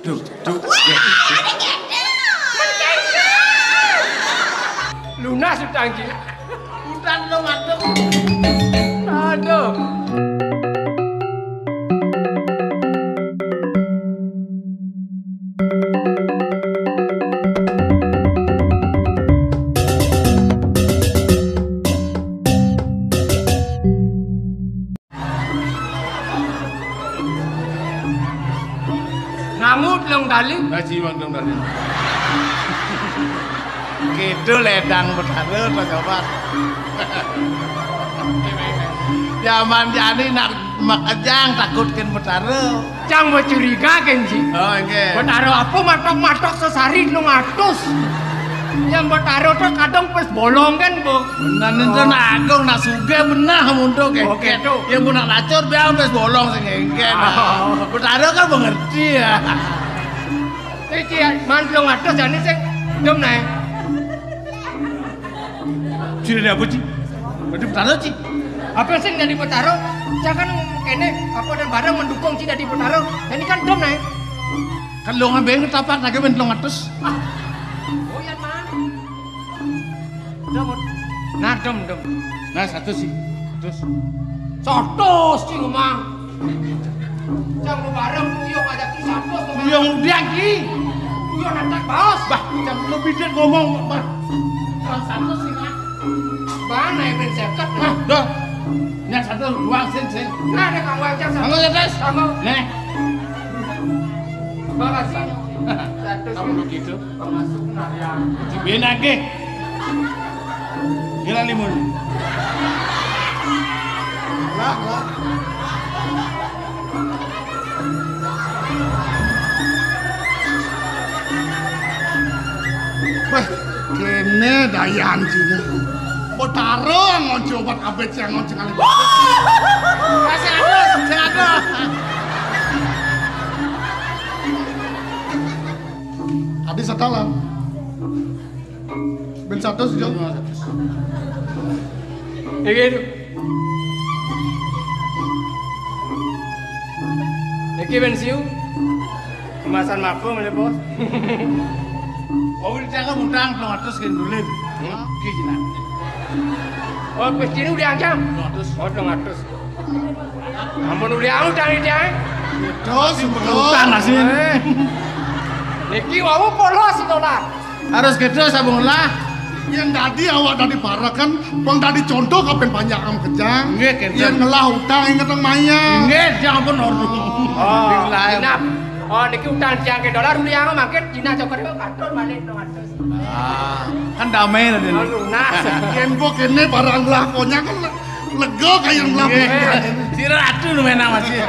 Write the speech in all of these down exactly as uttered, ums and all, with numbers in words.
Duh, duh. Lunas utang iki. Utang lo ngadep. Aduh. Nangu telung tali. Ngaji mang telung tali. Kidul ledang Betara, Pak Sobat. Zaman jani nak makejang takutkin Betara. Jang becuriga, Kenji. Oh, nggih. Betara apa matok-matok sesari telung atus? Yang Betara tuh kadang pes bolong kan, Bu. Bener, enten agung, nak sugih benah muntuk, oh, kengken. Gitu. Ya, Bu, nak lacur, biar pes bolong sing kengken. Oh. Betara kan mengerti, ya. Iki, ya, man telung atus jane sing dum nae. Sing dadi apa, Ci? Dadi Betara, Ci? Apa sing dadi Betara? Jangan kene, apa dan bareng mendukung Ci dadi Betara. Ini kan dum nae. Kan lo ngambil tapak lagi men telung atus. Oh, ya, man. Dom, nah, dom, dom. Nah, seratus sih. Terus. Seratus sih, Mang. Jang bareng, yo ngajak seratus, Mang. Yo udah, Ki. Yo nantak, Bos. Bah, jang lebih dia ngomong, Bah. Seratus sih, Mang. Mana yang seket? Nah, dah. Yang satu doang, sing, sing. Nah, ada Kang Wajang, satu. Kang Wajang, terus. Kang Wajang. Nih. Makasih. Seratus. Kamu begitu. Termasuk narian. Jibin lagi. Gila limun. Lah, lah. Weh, kene dayan sini. Betara ngonco obat abet yang ngonco ngalih. Masih ada, masih ada. Adi satalan. Ben seratus, Jo. Iki itu. Iki ben siu. Kemasan mabuk, mulai, Bos. Oh, udah cakap utang telung atus ke dulin. Hmm? Iki jinak. Oh, pes jini udah ancam? Telung atus. Oh, telung atus. Ampun, uliang utang iki, ae. Terus, terus. Utang, Mas. Eh. Niki wau polos to, lah. Harus gedhe sabung lah. Yang dadi awak dadi parek kan, wong dadi contoh kapan banyak am kejang. Nggih, kenten. Yang ngelah utang inget nang mayang. Nggih, ya ampun, aduh. Oh, genap. Oh, niki utang tiang ke dolar, uliang mangkin dina cokor yo katon malih telung atus. Ah, kan damai lah ini. Oh, lunas. Yen kok kene barang lah, pokoknya kan le-, lega kaya lah. Nggih. Sira adu lu menang masih.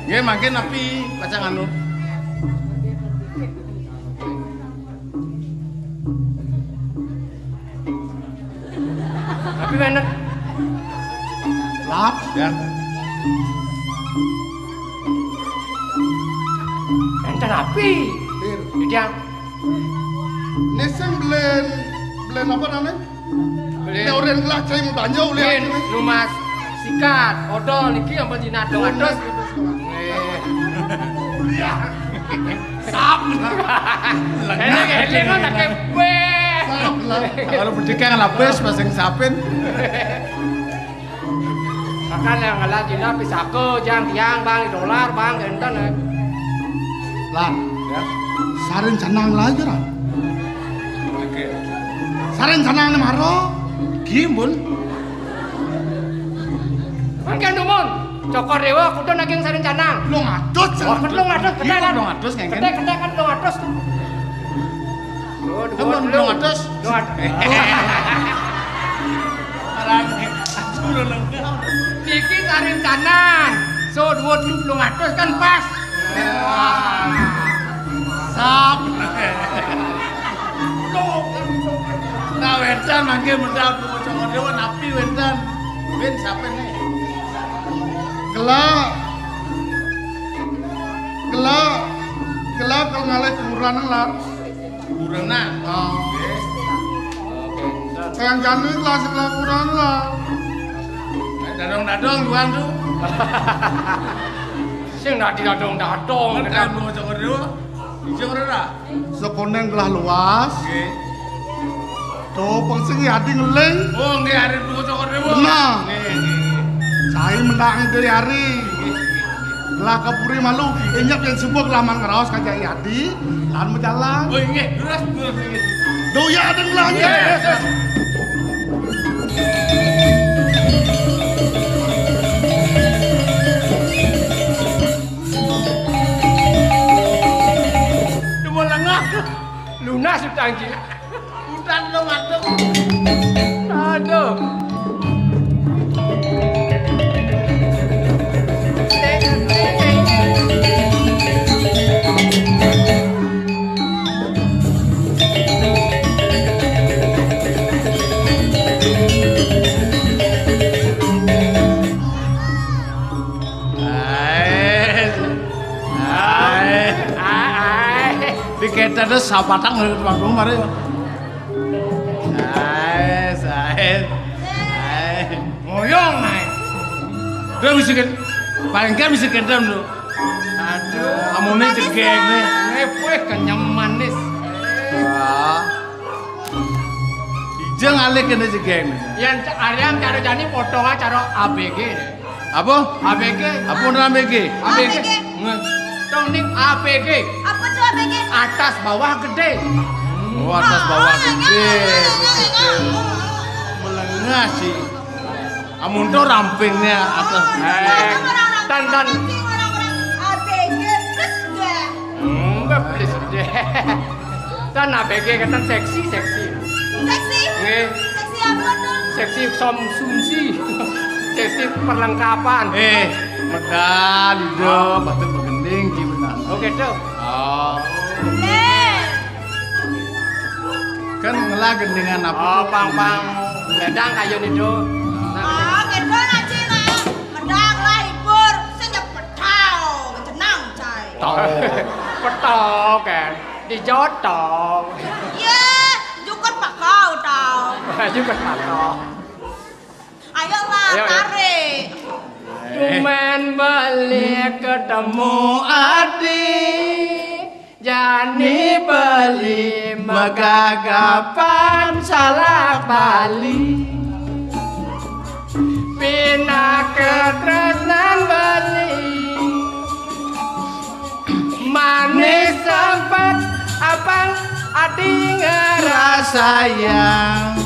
Nggih, mangkin api pacang anu. Tapi enak. Lap, ya. Enten api. Pir. Di tiang. Ini sing belen, belen apa namanya? Belen. Ini orang lah saya mau tanya oleh. Belen, aja nih. Lumas, sikat, odol, niki ampun jinak telung atus. Nggih. Iya. Sap. Enak eling kok tak kepeh. Sap lah. Kalau pendidikan lapis, pasang sapin. Makan yang ngelah Cina, pisako, jang tiang, bang, dolar, bang, enten, eh. Lan, ya. Sarin canang lagi, Lan. Oke. Sarin canang ni maro. Gimbul. Mangken dumun. Cokor Dewa, kudu naging sarin canang. Telung atus, oh, telung atus, kethek, kan? Telung atus, ngengken. Kethek, kethek, kan telung atus. Oh, ampun, telung atus. Telung atus. Arang, aduh, lho, lengkap. Niki sarin canang. So, dhuwur telung atus kan pas. Wah. Sap. Nah, wénten mangke medal Cokor Dewa napi wénten? Win sapa nih? Gelak. Gelak. Gelak kalau ngalih kuburan, Lar. Kuburan, nah. Oh. Nggih. Oke, bentar. Kang Jani lah sebelah kuburan, Lar. Eh, dadong-dadong luang tuh. Sing dadi datong-datong. Kan mau cokor dulu. Ijo ora? Sekoneng gelah luas. Nggih. Tuh, peng sing Yadi ngeling. Oh, nggih, arep mau cokor dulu. Benar. Nggih, nggih. Saya menang itu Yari. Nggih, nggih, nggih. Gelah ke puri malu, inyep yang sibuk laman ngeraos kajak Yadi, lan berjalan. Oh, nggih, terus, terus, nggih. Duh, ya, ada gelah, nggih. Yes, yes. Dumun lengah. Lunas utang, Ji. Utang lo ngadep. Aduh. Ae. Ae. Ae. Diketa terus sapatang lho, Pak Gumar ya. Ae, ae. Ae. Ngoyong ae. Udah bisa kan? Paling kan bisa kendam lho. Aduh. Amune jegeng nih. Ngepeh kenyem manis. Wah. Ija ngalih kene jegeng. Yen ca-, Arya cara jani potongan cara A B G deh. Apa? A B G. Apa namanya A B G? A B G. A B G. Nge-, tong ning A B G. Apa tuh A B G? Atas bawah gede. Oh, atas bawah gede. Melengah sih. Amun to rampingnya atas. Eh, tan, tan. Orang-orang A B G plus deh. Enggak, plus deh. Tan A B G keten seksi, seksi. Seksi? Nggih. Seksi apa tuh? Seksi konsumsi. Seksi perlengkapan. Eh, medal, ijo, batuk begending, ki benar. Oke, tuh. Oh. Eh. Kan ngelah gendingan apa? Oh, pang, pang. Medang kayu nih, tuh. Oh, gitu lah, Cina. Medang lah, hibur. Sing ya petau, jenang, cai. Tau. Petau, kan. Dijotong. Iya, jukut pakau, tau. Jukut pakau. Ayo lah, ayo, ayo. Tarik. Tumen beli ketemu Adi. Jani beli megagapan salak Bali. Pinake tresnan beli. Manis sempet abang ati ngerasayang.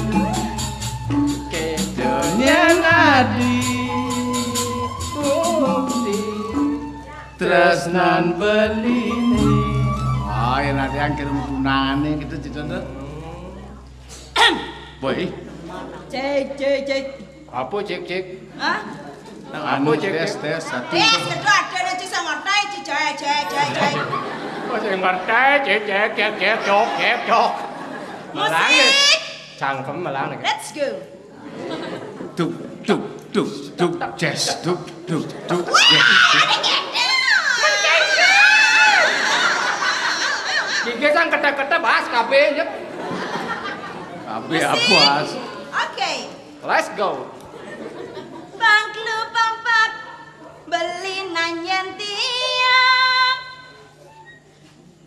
Kedonya nadi bukti tresnan belini. Oh, ya nanti yang kirim tunangannya gitu, Cik Dono. Boy. Cek, cek, cek. Apa, cek, cek? Hah? Nang apa, anu, cek, tes, cek? Tes, satu. Tes, kedua ada nanti saya ngerti, cek, cek, cek, cek. Oh, saya ngerti, cek, cek, cek, cek, cok, cek, cok. Malang ya? Musik. Cangkem malang ya. Let's go. Duk, duk, duk, duk, jazz, duk, duk, duk, wah, jazz. Ada gendel. Gigi sang kete-kete bahas kabeh, ya. Kabeh apa, As? Oke. Let's go. Bangklu pampat beli nanyenti.